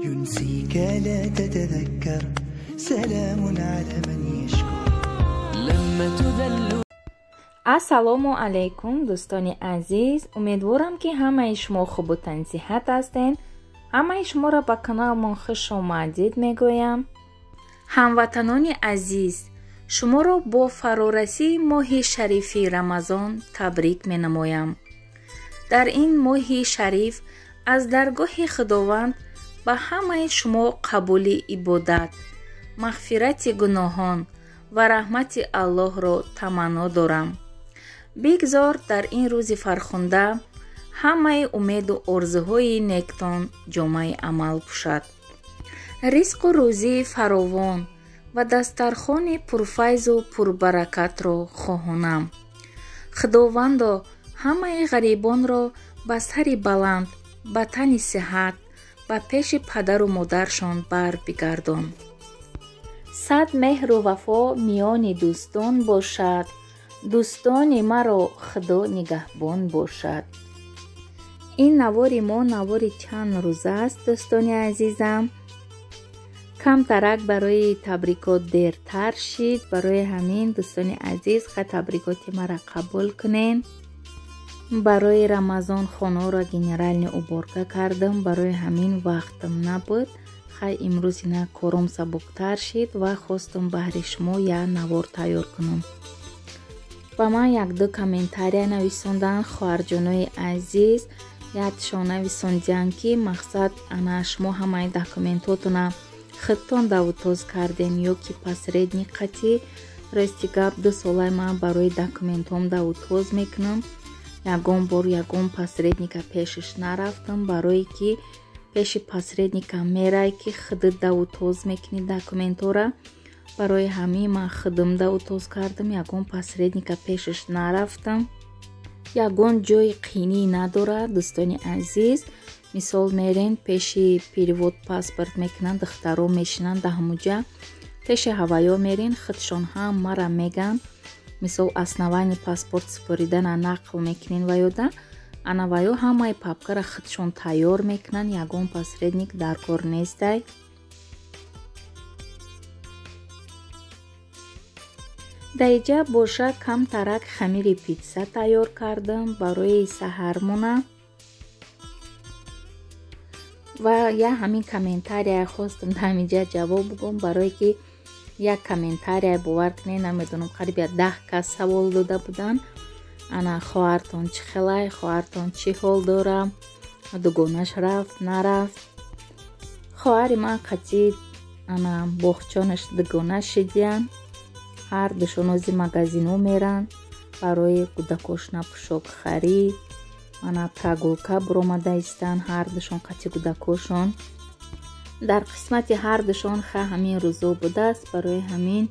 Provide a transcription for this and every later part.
ينسيك لا تتذكر سلام على من يشكر لما تذل. Ассалому алайкум, дӯстони азиз. Умедворам, ки ҳамаи шумо хубу тансиҳат ҳастед. Ҳамаи шуморо ба каналмон хуш омадид мегӯям. Ҳамватанони азиз, шуморо бо фарорасии моҳи шарифи Рамазон табрик менамоям. Дар ин моҳи шариф аз даргоҳи Худованд ба ҳамаи шумо қабули ибодат, мағфирати гуноҳон ва раҳмати Аллоҳро таманно дорам. Бигзор дар ин рӯзи фархунда ҳамаи умеду орзуҳои нектон ҷомаи амал пӯшад. Ризқу рӯзии фаровон ва дастархони пурфайзу пурбаракатро хоҳонам. Худовандо, ҳамаи ғарибонро ба сари баланд, ба тани сиҳат, ба пеши падару модаршон бар бигардон. Сад меҳру вафо миёни дӯстон бошад, дӯстони маро Худо нигаҳбон бошад. Ин навори мо навори чанд рӯза аст, дӯстони азизам. Камтарак барои табрикот дертар шид, барои ҳамин, дӯстони азиз, ха табрикоти мара қабул кунен. Барои Рамазон хонаро генеральный уборка кардам, барои ҳамин вақтам набуд. Хай, имрӯз ина кором сабуктар шид ва хостам баҳри шумо як навор тайёр кунам. Ба ман якду комментария нависонданд хоҳарҷонои азиз. Якшон нависондиянд, ки мақсад ана шумо ҳамаи документотона худтон давутоз кардем ё ки посредник қатӣ. Рости гап, 2 солаи ман барои документом давутоз мекунам, ягон бор ягон посредника пешаш нарафтам, барое ки пеши посредника мерай, ки худат давутоз мекунӣ документора. Барои ҳамин ман худам давутоз кардам, ягон посредника пешаш нарафтам. Ягон ҷои қинӣ надорад, дӯстони азиз. Мисол, мерен пеши перевод паспорт мекунанд, духтаро мешинанд даҳмуҷа, пеши ҳаваё мерен, худшон ҳам мара меган. Мисол, основание паспорт супоридана нақл мекунен ва ёда ана ваё ҳамаи папкара худшон тайёр мекунанд, ягон посредник дар кор нестай. Даиҷа боша камтарак хамири питса тайёр кардам барои саҳармона. Ва я ҳамин комментария хостам дар ҳаминҷа ҷавоб бугум, барое ки як комментария, бовар кунед, намедонам, қариб я 10 кас савол дода буданд: ана хоҳартон чӣ хелай, хоҳартон чӣ ҳол дора, дугонаш рафт, нарафт? Хоҳари ман қатӣ ана боғчонаш дугона шидиянд, ҳар душон ози магазино меранд барои кӯдакошона пӯшок харид. Ана прогулка буромада истанд ҳар душон қатӣ кӯдакошон. Дар қисмати ҳар душон ха ҳамин рӯзо будааст, барои ҳамин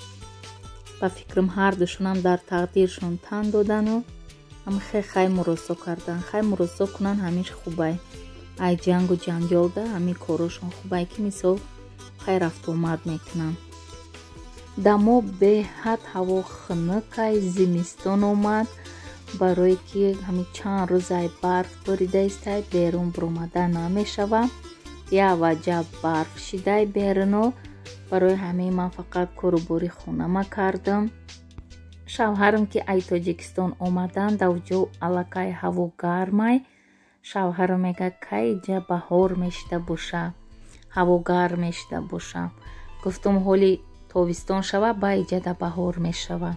ба фикрам ҳар душонам дар тақдиршон тан додану ҳамхе хай муросо кардан. Хай, муросо кунанд, ҳамиш хубай. Ай ҷангу ҷанҷолда ҳамин корошон хубай, ки мисол хай рафтуомад мекунанд. Дамо беҳад ҳаво хунукай, зимистон омад, барое ки ҳамин чанд рӯзай барф борида истай, берун буромада намешава, як ваҷаб барф шидай беруно. Барои ҳамин ман фақат корубори хонама кардам. Шавҳарам ки ай Тоҷикистон омаданд, давҷо аллакай ҳаво гармай. Шавҳарам мегӯяд: «Кай ҷа баҳор мешида боша, ҳаво гарм мешида боша?» Гуфтум: «Ҳоли тобистон шава, ба иҷада баҳор мешава».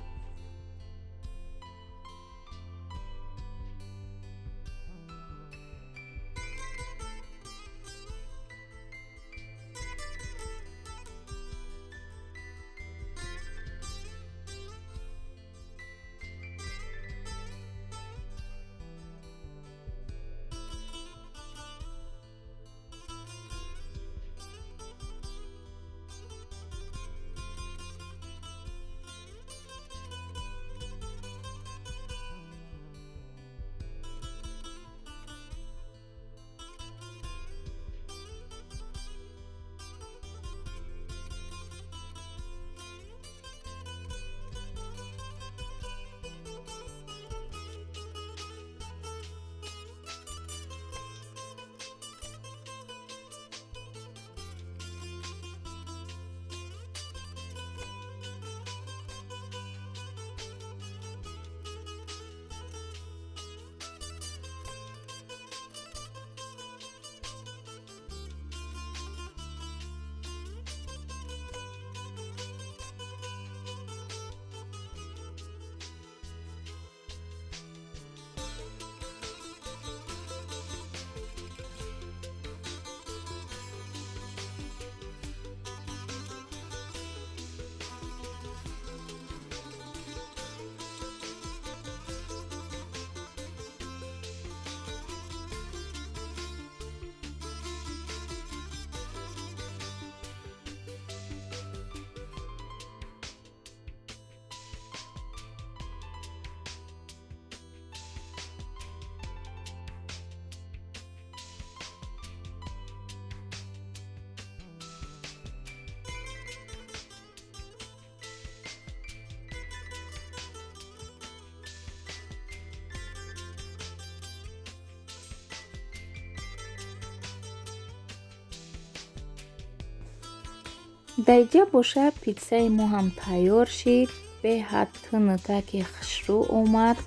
Дар инҷа боша питсаи мо ҳам тайёр шид. Беҳад тунукаки хушрӯ омад.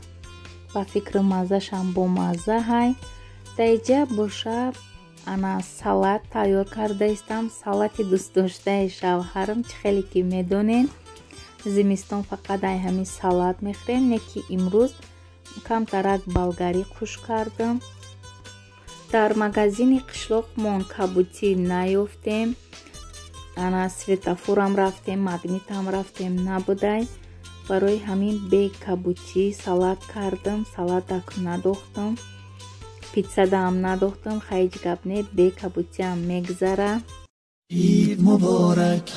Ба фикри маззашам бомазза ҳай. Дар инҷа боша ана салат тайёр кардаистам. Салати дӯстдоштаи шавҳарам, чӣ хеле ки медонед, зимистон фақат ай ҳамин салат мехӯрем, не ки имрӯз камтарак болгарӣ қуш кардам. Дар магазини қишлоқмон кабутӣ наёфтем. Ана светофорам рафтем, магнитам рафтем, набудай. Барои ҳамин бе кабутӣ салат кардам. Салатак надохтам, питсадаам надохтам. Ҳеҷ гап не, бе кабутиам мегзара. Ид муборак.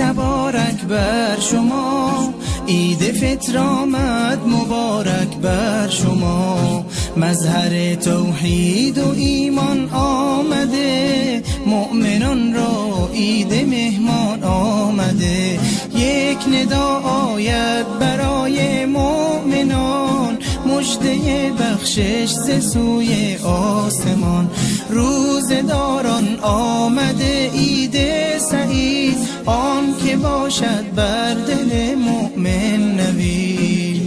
تبارک بر شما، عید فطر آمد مبارک بر شما. مظهر توحید و ایمان آمده، مؤمنان را عید مهمان آمده. یک ندا آید برای مؤمنان، مژده بخشش ز سوی آسمان. روزداران آمده عید سعید، آن که باشد بر دل مؤمن نوید.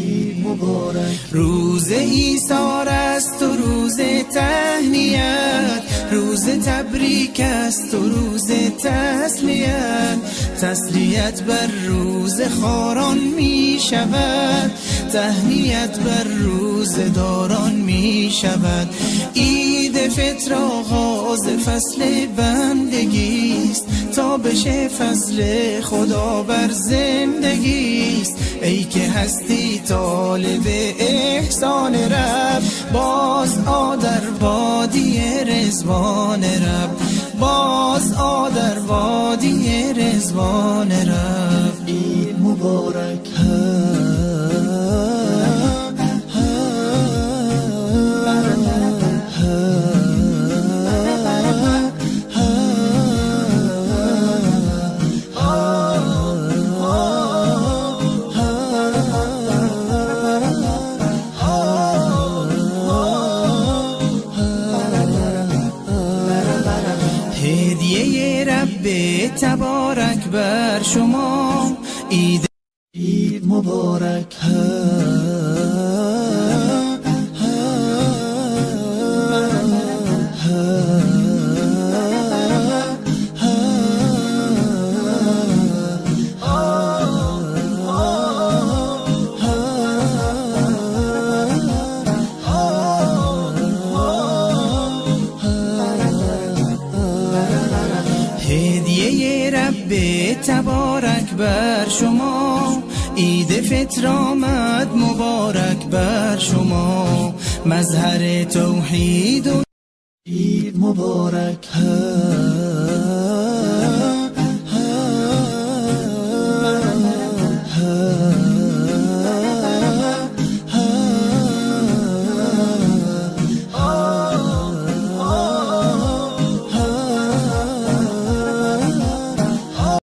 روز ایثار است و روز تهنیت، روز تبریک است و روز تسلیت. تسلیت بر روز خاران می شود، تهنیت بر روز داران می شود. عید فطر آغاز فصل بندگیست، تا بشه فضل خدا بر زندگیست. ای که هستی طالب احسان رب، باز آ در وادی رضوان رب، باز آ در وادی رضوان رب. عید مبارک. تبارک بر شما، عید عید مبارک. تبارک بر شما، عید فطر آمد مبارک بر شما. مظهر توحید و عید مبارک.